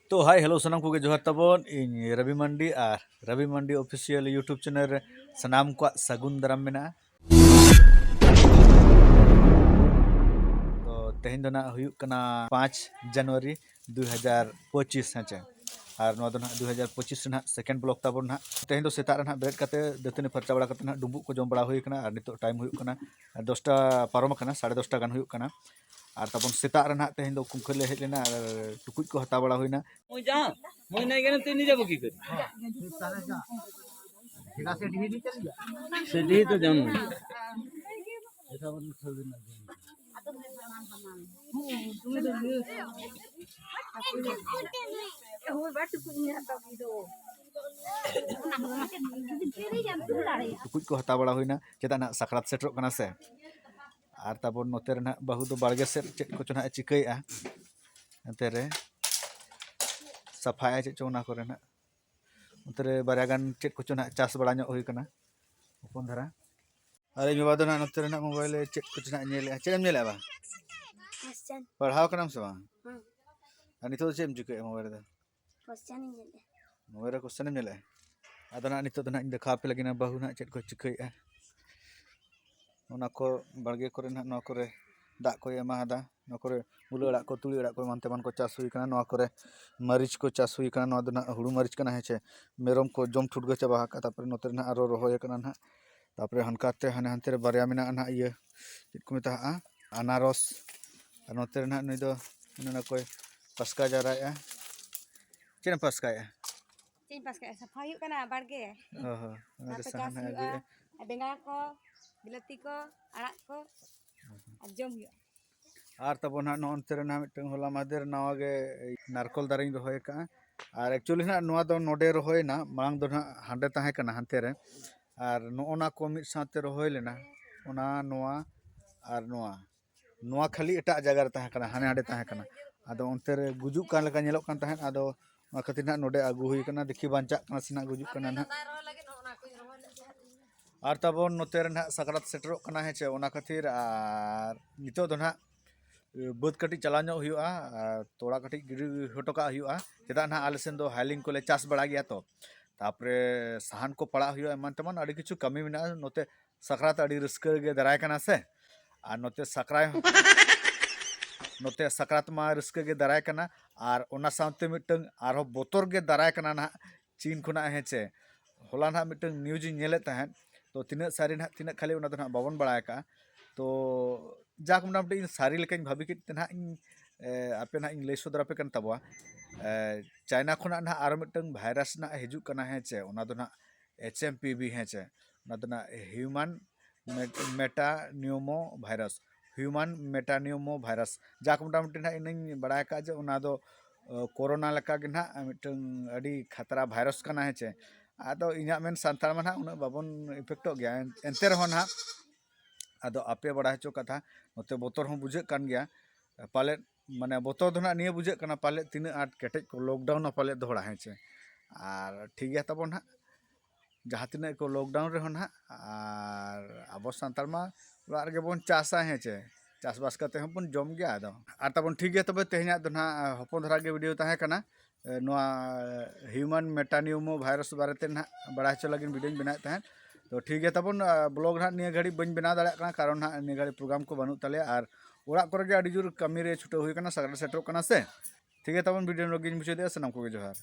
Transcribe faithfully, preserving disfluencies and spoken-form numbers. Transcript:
ᱛᱚ hi hello ᱥᱟᱱᱟᱢ ᱠᱚᱜᱮ ᱡᱚᱦᱟᱨ ᱛᱟᱵᱚᱱ, ᱤᱧ ᱨᱚᱵᱤ ᱢᱟᱱᱰᱤ ᱟᱨ ᱨᱚᱵᱤ ᱢᱟᱱᱰᱤ ᱚᱯᱷᱤᱥᱤᱭᱟᱞ YouTube ᱪᱮᱱᱮᱞ ᱨᱮ ᱥᱟᱱᱟᱢ ᱠᱚᱣᱟᱜ ᱥᱟᱹᱜᱩᱱ ᱫᱟᱨᱟᱢ ᱢᱮᱱᱟᱜᱼᱟ᱾ ᱛᱚ ᱛᱮᱦᱮᱧ ᱫᱚ ᱱᱟᱜ ᱦᱩᱭᱩᱜ ᱠᱟᱱᱟ ᱯᱟᱸᱪ ᱡᱟᱱᱩᱣᱟᱨᱤ ᱫᱩ ᱦᱟᱡᱟᱨ ᱯᱚᱸᱪᱤᱥ, ᱦᱮᱸ ᱪᱮ? ᱟᱨ ᱱᱚᱣᱟ ᱫᱚ ᱱᱟᱜ ᱫᱩ ᱦᱟᱡᱟᱨ ᱯᱚᱸᱪᱤᱥ ᱨᱮᱱᱟᱜ ᱥᱮᱠᱮᱱᱰ ᱵᱞᱚᱜ ᱛᱟᱵᱚᱱ ᱱᱟᱜ᱾ ᱛᱮᱦᱮᱧ ᱫᱚ ᱥᱮᱛᱟᱜ ᱨᱮ ᱱᱟᱜ ᱵᱮᱨᱮᱫ ᱠᱟᱛᱮ ᱫᱟᱹᱛᱟᱹᱱᱤ ᱯᱷᱟᱨᱪᱟ ᱵᱟᱲᱟ ᱠᱟᱛᱮ ᱱᱟᱜ ᱰᱩᱸᱵᱩᱜ ᱠᱚ ᱡᱚᱢ ᱵᱟᱲᱟ ᱦᱩᱭ ᱠᱟᱱᱟ᱾ ᱟᱨ ᱱᱤᱛᱚᱜ ᱴᱟᱭᱤᱢ ᱦᱩᱭᱩᱜ ᱠᱟᱱᱟ ᱫᱚᱥᱴᱟ ᱯᱟᱨᱚᱢ ᱟᱠᱟᱱᱟ, ᱥᱟᱲᱮ ᱫᱚᱥᱴᱟ ᱜᱟᱱ ᱦᱩᱭᱩᱜ ᱠᱟᱱᱟ᱾ ᱟᱨ ᱛᱟᱵᱚᱱ ᱥᱮᱛᱟᱜ ᱨᱮ ᱱᱟᱜ ᱛᱮᱦᱮᱧ ᱫᱚ ᱠᱩᱝᱠᱟᱹᱞ ᱞᱮ ᱦᱮᱡ ᱞᱮᱱᱟ ᱟᱨ ᱴᱩᱠᱩᱡ ᱠᱚ ᱦᱟᱛᱟᱣ ᱵᱟᱲᱟ ᱦᱩᱭᱱᱟ᱾ মই যাওঁ, মই নাই কেনে তই নিজে বকি করি। সেটা সেটি তো জানো। ᱴᱩᱠᱩᱡ ᱠᱚ ᱦᱟᱛᱟᱣ ᱵᱟᱲᱟ ᱦᱩᱭᱱᱟ, ᱪᱮᱫᱟᱜ ᱱᱟᱜ ᱥᱟᱠᱨᱟᱛ ᱥᱮᱴᱮᱨᱚᱜ ᱠᱟᱱᱟ ᱥᱮ᱾ ᱟᱨ ᱛᱟᱵᱚᱱ ᱱᱚᱛᱮ ᱨᱮ ᱱᱟᱜ ᱵᱟᱹᱦᱩ ᱫᱚ ᱵᱟᱲᱜᱮ ᱥᱮᱫ ᱪᱮᱫ ᱠᱚᱪᱚ ᱱᱟᱜ ᱮ ᱪᱤᱠᱟᱹᱭᱮᱫᱼᱟ᱾ ᱱᱚᱛᱮ ᱨᱮ ᱥᱟᱯᱷᱟᱭᱟ ᱪᱮᱫ ᱪᱚ ᱚᱱᱟ ᱠᱚᱨᱮ ᱱᱟᱜ᱾ ᱱᱚᱛᱮ ᱨᱮ ᱵᱟᱨᱭᱟ ᱜᱟᱱ ᱪᱮᱫ ᱠᱚᱪᱚ ᱱᱟᱜ ᱪᱟᱥ ᱵᱟᱲᱟ ᱧᱚᱜ ᱦᱩᱭ ᱠᱟᱱᱟ ᱦᱚᱯᱚᱱ ᱫᱷᱟᱨᱟ᱾ ᱟᱨ ᱤᱧ ᱵᱟᱵᱟ ᱫᱚ ᱱᱟᱜ ᱱᱚᱛᱮ ᱨᱮ ᱱᱟᱜ ᱢᱳᱵᱟᱭᱤᱞ ᱨᱮ ᱪᱮᱫ ᱠᱚᱪᱚ ᱱᱟᱜ ᱧᱮᱞᱮᱫᱼᱟ᱾ ᱪᱮᱫ ᱮᱢ ᱧᱮᱞᱮᱫᱼᱟ ᱵᱟ? ᱠᱚᱥᱪᱮᱱ᱾ ᱯᱟᱲᱦᱟᱣ ᱠᱟᱱᱟᱢ ᱥᱮ ᱵᱟᱝ? ᱦᱮᱸ᱾ ᱟᱨ ᱱᱤᱛᱚᱜ ᱫᱚ ᱪᱮᱫ ᱮᱢ ᱪᱤᱠᱟᱹᱭᱮᱫᱼᱟ ᱢᱳᱵᱟᱭᱤᱞ ᱨᱮᱫᱚ? ᱠᱚᱥᱪᱮᱱ ᱤᱧ ᱧᱮᱞᱮᱫᱼᱟ᱾ ᱢᱳᱵᱟᱭᱤᱞ ᱨᱮ ᱠᱚᱥᱪᱮᱱ ᱮᱢ ᱧᱮᱞᱮᱫᱼᱟ? ᱟᱫᱚ ᱱᱟᱜ ᱱᱤᱛᱚᱜ ᱫᱚ ᱱᱟᱜ ᱤᱧ ᱫᱮᱠᱷᱟᱣ ᱟᱯᱮ ᱞᱟᱹᱜᱤᱫ ᱱᱟᱜ ᱵᱟᱹᱦᱩ ᱱᱟᱜ ᱪᱮᱫ ᱠᱚ ᱪᱤᱠᱟᱹᱭᱮᱫᱼᱟ᱾ ᱚᱱᱟ ᱠᱚ ᱵᱟᱲᱜᱮ ᱠᱚᱨᱮ ᱱᱟᱜ ᱱᱚᱣᱟ ᱠᱚᱨᱮ ᱫᱟᱜ ᱠᱚᱭ ᱮᱢᱟᱫᱟ᱾ ᱱᱚᱣᱟ ᱠᱚᱨᱮ ᱢᱩᱞᱟᱹ ᱟᱲᱟᱜ ᱠᱚ, ᱛᱩᱲᱤ ᱟᱲᱟᱜ ᱠᱚ, ᱮᱢᱟᱱ ᱛᱮᱢᱟᱱ ᱠᱚ ᱪᱟᱥ ᱦᱩᱭ ᱠᱟᱱᱟ᱾ ᱱᱚᱣᱟ ᱠᱚᱨᱮ ᱢᱟᱹᱨᱤᱪ ᱠᱚ ᱪᱟᱥ ᱦᱩᱭ ᱠᱟᱱᱟ᱾ ᱱᱚᱣᱟ ᱫᱚ ᱱᱟᱜ ᱦᱩᱲᱩ ᱢᱟᱹᱨᱤᱪ ᱠᱟᱱᱟ, ᱦᱮᱸ ᱪᱮ? ᱢᱮᱨᱚᱢ ᱠᱚ ᱡᱚᱢ ᱴᱷᱩᱴᱜᱟᱹ ᱪᱟᱵᱟ ᱟᱠᱟᱫ᱾ ᱛᱟᱨᱯᱚᱨᱮ ᱱᱚᱛᱮ ᱨᱮ ᱱᱟᱜ ᱟᱨᱚ ᱨᱚᱦᱚᱭ ᱟᱠᱟᱱᱟ ᱱᱟᱜ᱾ ᱛᱟᱨᱯᱚᱨᱮ ᱦᱟᱱᱠᱟᱛᱮ ᱦᱟᱱᱮ ᱦᱟᱱᱛᱮ ᱨᱮ ᱵᱟᱨᱭᱟ ᱢᱮᱱᱟᱜᱼᱟ ᱱᱟᱜ, ᱤᱭᱟᱹ ᱪᱮᱫ ᱠᱚ ᱢᱮᱛᱟᱜᱼᱟ, ᱟᱱᱟᱨᱚᱥ᱾ ᱟᱨ ᱱᱚᱛᱮ ᱨᱮ ᱱᱟᱜ ᱱᱩᱭ ᱫᱚ ᱚᱱᱟ ᱠᱚᱭ ᱯᱟᱥᱠᱟ ᱡᱟᱣᱨᱟᱭᱮᱫᱼᱟ᱾ ᱪᱮᱫ ᱮᱢ ᱯᱟᱥᱠᱟᱭᱮᱫᱼᱟ? ᱪᱮᱫ ᱤᱧ ᱯᱟᱥᱠᱟᱭᱟ? ᱥᱟᱯᱷᱟ ᱦᱩᱭᱩᱜ ᱠᱟᱱᱟ ᱵᱟᱲᱜᱮ᱾ ᱚ ᱦᱚᱸ, ᱚᱱᱟ ᱚᱱᱟᱛᱮ ᱠᱚ ᱥᱟᱦᱟᱱ ᱪᱟᱥ ᱦᱟᱸᱜ ᱦᱩᱭᱩᱜᱼᱟ᱾ ᱟᱹᱜᱩᱭᱮᱫᱼᱟ᱾ ᱵᱮᱸᱜᱟᱲ ᱠᱚ, ᱵᱤᱞᱟᱹᱛᱤ ᱠᱚ, ᱟᱲᱟᱜ ᱠᱚ, ᱟᱨ ᱡᱚᱢ ᱦᱩᱭᱩᱜᱼᱟ᱾ ᱟᱨ ᱛᱟᱵᱚᱱ ᱦᱟᱸᱜ ᱱᱚᱜᱼᱚ ᱱᱚᱛᱮ ᱨᱮ ᱱᱟᱜ ᱢᱤᱫᱴᱟᱝ ᱦᱚᱞᱟ ᱢᱟᱦᱫᱮᱨ ᱱᱟᱣᱟ ᱜᱮ ᱱᱟᱨᱠᱳᱞ ᱫᱟᱨᱮᱧ ᱨᱚᱦᱚᱭ ᱟᱠᱟᱫᱼᱟ᱾ ᱟᱨ actually ᱱᱟᱜ ᱱᱚᱣᱟ ᱫᱚ ᱱᱚᱰᱮ ᱨᱚᱦᱚᱭᱮᱱᱟ, ᱢᱟᱲᱟᱝ ᱫᱚ ᱱᱟᱜ ᱦᱟᱸᱰᱮ ᱛᱟᱦᱮᱸ ᱠᱟᱱᱟ, ᱦᱟᱱᱛᱮ ᱨᱮ᱾ ᱟᱨ ᱱᱚᱜᱼᱚ ᱱᱟ ᱠᱚ ᱢᱤᱫ ᱥᱟᱶᱛᱮ ᱨᱚᱦᱚᱭ ᱞᱮᱱᱟ, ᱚᱱᱟ, ᱱᱚᱣᱟ ᱟᱨ ᱱᱚᱣᱟ, ᱱᱚᱣᱟ ᱠᱷᱟᱹᱞᱤ ᱮᱴᱟᱜ ᱡᱟᱭᱜᱟ ᱨᱮ ᱛᱟᱦᱮᱸ ᱠᱟᱱᱟ, ᱦᱟᱱᱮ ᱦᱟᱸᱰᱮ ᱛᱟᱦᱮᱸ ᱠᱟᱱᱟ᱾ ᱟᱫᱚ ᱚᱱᱛᱮ ᱨᱮ ᱜᱩᱡᱩᱜ ᱠᱟᱱ ᱞᱮᱠᱟ ᱧᱮᱞᱚᱜ ᱠᱟᱱ ᱛᱟᱦᱮᱸᱫ, ᱟᱫᱚ ᱚᱱᱟ ᱠᱷᱟᱹᱛᱤᱨ ᱱᱟᱜ ᱱᱚᱰᱮ ᱟᱹᱜᱩ ᱦᱩᱭ ᱠᱟᱱᱟ᱾ ᱫᱮᱠᱷᱤ ᱵᱟᱧᱪᱟᱜ ᱠᱟᱱᱟ ᱥᱮ ᱱᱟᱜ ᱜᱩᱡᱩᱜ ᱠᱟᱱᱟ ᱱᱟᱜ᱾ ᱟᱨ ᱛᱟᱵᱚᱱ ᱱᱚᱛᱮ ᱨᱮ ᱱᱟᱜ ᱥᱟᱠᱨᱟᱛ ᱥᱮᱴᱮᱨᱚᱜ ᱠᱟᱱᱟ, ᱦᱮᱸ ᱪᱮ? ᱚᱱᱟ ᱠᱷᱟᱹᱛᱤᱨ ᱟᱨ ᱱᱤᱛᱚᱜ ᱫᱚ ᱱᱟᱜ ᱵᱟᱹᱫᱽ ᱠᱟᱹᱴᱤᱡ ᱪᱟᱞᱟᱣ ᱧᱚᱜ ᱦᱩᱭᱩᱜᱼᱟ, ᱟᱨ ᱛᱚᱲᱟ ᱠᱟᱹᱴᱤᱡ ᱜᱤᱰᱤ ᱦᱚᱴᱚ ᱠᱟᱜ ᱦᱩᱭᱩᱜᱼᱟ᱾ ᱪᱮᱫᱟᱜ ᱱᱟᱦᱟᱜ ᱟᱞᱮ ᱥᱮᱱ ᱫᱚ ᱦᱟᱭᱞᱤᱝ ᱠᱚᱞᱮ ᱪᱟᱥ ᱵᱟᱲᱟ ᱜᱮᱭᱟ ᱛᱚ, ᱛᱟᱯᱚᱨᱮ ᱥᱟᱦᱟᱱ ᱠᱚ ᱯᱟᱲᱟᱜ ᱦᱩᱭᱩᱜᱼᱟ, ᱮᱢᱟᱱ ᱛᱮᱢᱟᱱ ᱟᱹᱰᱤ ᱠᱤᱪᱷᱩ ᱠᱟᱹᱢᱤ ᱢᱮᱱᱟᱜᱼᱟ᱾ ᱱᱚᱛᱮ ᱥᱟᱠᱨᱟᱛ ᱟᱹᱰᱤ ᱨᱟᱹᱥᱠᱟᱹ ᱜᱮ ᱫᱟᱨᱟᱭ ᱠᱟᱱᱟ ᱥᱮ, ᱟᱨ ᱱᱚᱛᱮ ᱥᱟᱠᱨᱟᱭ ᱱᱚᱛᱮ ᱥᱟᱠᱨᱟᱛ ᱢᱟ ᱨᱟᱹᱥᱠᱟᱹ ᱜᱮ ᱫᱟᱨᱟᱭ ᱠᱟᱱᱟ, ᱟᱨ ᱚᱱᱟ ᱥᱟᱶᱛᱮ ᱢᱤᱫᱴᱟᱝ ᱟᱨᱦᱚᱸ ᱵᱚᱛᱚᱨ ᱜᱮ ᱫᱟᱨᱟᱭ ᱠᱟᱱᱟ ᱱᱟᱦᱟᱜ ᱪᱤᱱ ᱠᱷᱚᱱᱟᱜ, ᱦᱮᱸ ᱪᱮ᱾ ᱦᱚᱞᱟ ᱱᱟᱦᱟᱜ ᱢᱤᱫᱴᱟᱝ ᱱᱤᱭᱩᱡᱽ ᱤᱧ ᱧᱮᱞᱮᱫ ᱛᱟᱦᱮᱸᱫ, ᱛᱚ ᱛᱤᱱᱟᱹᱜ ᱥᱟᱹᱨᱤ ᱱᱟᱦᱟᱜ ᱛᱤᱱᱟᱹᱜ ᱠᱷᱟᱹᱞᱤ ᱚᱱᱟ ᱫᱚ ᱱᱟᱦᱟᱜ ᱵᱟᱵᱚᱱ ᱵᱟᱲᱟᱭ ᱟᱠᱟᱜᱼᱟ᱾ ᱛᱚ ᱡᱟᱠ, ᱢᱚᱴᱟᱢᱩᱴᱤ ᱤᱧ ᱥᱟᱹᱨᱤ ᱞᱮᱠᱟᱧ ᱵᱷᱟᱵᱤ ᱠᱮᱫ ᱛᱮ ᱱᱟᱦᱟᱜ ᱤᱧ ᱮ, ᱟᱯᱮ ᱱᱟᱦᱟᱜ ᱤᱧ ᱞᱟᱹᱭ ᱥᱚᱫᱚᱨ ᱟᱯᱮ ᱠᱟᱱ ᱛᱟᱵᱚᱣᱟ᱾ ᱮ, ᱪᱟᱭᱱᱟ ᱠᱷᱚᱱᱟᱜ ᱱᱟᱦᱟᱜ ᱟᱨᱚ ᱢᱤᱫᱴᱟᱝ ᱵᱷᱟᱭᱨᱟᱥ ᱱᱟᱦᱟᱜ ᱦᱤᱡᱩᱜ ᱠᱟᱱᱟ, ᱦᱮᱸ ᱪᱮ᱾ ᱚᱱᱟ ᱫᱚ ᱱᱟᱦᱟᱜ ᱮᱪ ᱮᱢ ᱯᱤ ᱵᱷᱤ, ᱦᱮᱸ ᱪᱮ᱾ ᱚᱱᱟ ᱫᱚ ᱱᱟᱦᱟᱜ ᱦᱤᱭᱩᱢᱟᱱ ᱢᱮᱴᱟᱱᱤᱭᱳᱢᱳ ᱵᱷᱟᱭᱨᱟᱥ, ᱦᱤᱭᱩᱢᱟᱱ ᱢᱮᱴᱟᱱᱤᱭᱳᱢᱳ ᱵᱷᱟᱭᱨᱟᱥ᱾ ᱡᱟᱠ, ᱢᱚᱴᱟᱢᱩᱴᱤ ᱱᱟᱦᱟᱜ ᱤᱧᱤᱧ ᱵᱟᱲᱟᱭ ᱟᱠᱟᱫ ᱡᱮ ᱚᱱᱟ ᱫᱚ ᱮ, ᱠᱳᱨᱳᱱᱟ ᱞᱮᱠᱟ ᱜᱮ ᱱᱟᱦᱟᱜ ᱢᱤᱫᱴᱟᱝ ᱟᱹᱰᱤ ᱠᱷᱟᱛᱨᱟ ᱵᱷᱟᱭᱨᱟᱥ ᱠᱟᱱᱟ, ᱦᱮᱸ ᱪᱮ᱾ ᱟᱫᱚ ᱤᱧᱟᱹᱜ ᱢᱮᱱ, ᱥᱟᱱᱛᱟᱲ ᱢᱟ ᱱᱟᱦᱟᱜ ᱩᱱᱟᱹᱜ ᱵᱟᱵᱚᱱ ᱤᱯᱷᱮᱠᱴᱚᱜ ᱜᱮᱭᱟ, ᱮᱱ-, ᱮᱱᱛᱮ ᱨᱮᱦᱚᱸ ᱱᱟᱦᱟᱜ ᱟᱫᱚ ᱟᱯᱮ ᱵᱟᱲᱟᱭ ᱦᱚᱪᱚ ᱠᱟᱛᱷᱟ, ᱱᱚᱛᱮ ᱵᱚᱛᱚᱨ ᱦᱚᱸ ᱵᱩᱡᱷᱟᱹᱜ ᱠᱟᱱ ᱜᱮᱭᱟ᱾ ᱯᱟᱞᱮᱫ, ᱢᱟᱱᱮ, ᱵᱚᱛᱚᱨ ᱫᱚ ᱱᱟᱦᱟᱜ ᱱᱤᱭᱟᱹ ᱵᱩᱡᱷᱟᱹᱜ ᱠᱟᱱᱟ, ᱯᱟᱞᱮᱫ ᱛᱤᱱᱟᱹᱜ ᱟᱸᱴ ᱠᱮᱴᱮᱡ ᱠᱚ ᱞᱚᱠᱰᱟᱣᱩᱱᱟ ᱯᱟᱞᱮᱫ ᱫᱚᱦᱲᱟ, ᱦᱮᱸ ᱪᱮ᱾ ᱟᱨ ᱴᱷᱤᱠ ᱜᱮᱭᱟ ᱛᱟᱵᱚᱱ ᱱᱟᱦᱟᱜ, ᱡᱟᱦᱟᱸ ᱛᱤᱱᱟᱹᱜ ᱠᱚ ᱞᱚᱠᱰᱟᱣᱩᱱ ᱨᱮᱦᱚᱸ ᱱᱟᱦᱟᱜ, ᱟᱨ ᱟᱵᱚ ᱥᱟᱱᱛᱟᱲ ᱢᱟ ᱚᱲᱟᱜ ᱨᱮᱜᱮ ᱵᱚᱱ ᱪᱟᱥᱟ, ᱦᱮᱸ ᱪᱮ, ᱪᱟᱥᱵᱟᱥ ᱠᱟᱛᱮ ᱦᱚᱸᱵᱚᱱ ᱡᱚᱢ ᱜᱮᱭᱟ᱾ ᱟᱫᱚ ᱟᱨ ᱛᱟᱵᱚᱱ ᱴᱷᱤᱠ ᱜᱮᱭᱟ, ᱛᱚᱵᱮ ᱛᱮᱦᱮᱧᱟᱜ ᱫᱚ ᱱᱟᱦᱟᱜ ᱦᱚᱯᱚᱱ ᱫᱷᱟᱨᱟ ᱜᱮ ᱵᱷᱤᱰᱤᱭᱳ ᱛᱟᱦᱮᱸ ᱠᱟᱱᱟ᱾ ᱮ, ᱱᱚᱣᱟ ᱦᱤᱭᱩᱢᱟᱱ ᱢᱮᱴᱟᱱᱤᱭᱳᱢᱳ ᱵᱷᱟᱭᱨᱟᱥ ᱵᱟᱨᱮᱛᱮ ᱱᱟᱦᱟᱜ ᱵᱟᱲᱟᱭ ᱦᱚᱪᱚ ᱞᱟᱹᱜᱤᱫ ᱵᱷᱤᱰᱤᱭᱳᱧ ᱵᱮᱱᱟᱣᱮᱫ ᱛᱟᱦᱮᱸᱫ᱾ ᱛᱚ ᱴᱷᱤᱠ ᱜᱮᱭᱟ ᱛᱟᱵᱚᱱ, ᱟ, ᱵᱞᱚᱜ ᱱᱟᱦᱟᱜ ᱱᱤᱭᱟᱹ ᱜᱷᱟᱹᱲᱤᱡ ᱵᱟᱹᱧ ᱵᱮᱱᱟᱣ ᱫᱟᱲᱮᱭᱟᱜ ᱠᱟᱱᱟ, ᱠᱟᱨᱚᱱ ᱱᱟᱦᱟᱜ ᱱᱤᱭᱟᱹ ᱜᱷᱟᱹᱲᱤᱡ ᱯᱨᱳᱜᱨᱟᱢ ᱠᱚ ᱵᱟᱹᱱᱩᱜ ᱛᱟᱞᱮᱭᱟ ᱟᱨ ᱚᱲᱟᱜ ᱠᱚᱨᱮ ᱜᱮ ᱟᱹᱰᱤ ᱡᱳᱨ ᱠᱟᱹᱢᱤ ᱨᱮ ᱪᱷᱩᱴᱟᱹᱣ ᱦᱩᱭ ᱠᱟᱱᱟ, ᱥᱟᱠᱨᱟᱛ ᱥᱮᱴᱮᱨᱚᱜ ᱠᱟᱱᱟ ᱥᱮ᱾ ᱴᱷᱤᱠ ᱜᱮᱭᱟ ᱛᱟᱵᱚᱱ, ᱵᱷᱤᱰᱤᱭᱳ ᱱᱚᱰᱮ ᱜᱤᱧ ᱢᱩᱪᱟᱹᱫᱮᱜᱼᱟ᱾ ᱥᱟᱱᱟᱢ ᱠᱚᱜᱮ ᱡᱚᱦᱟᱨ᱾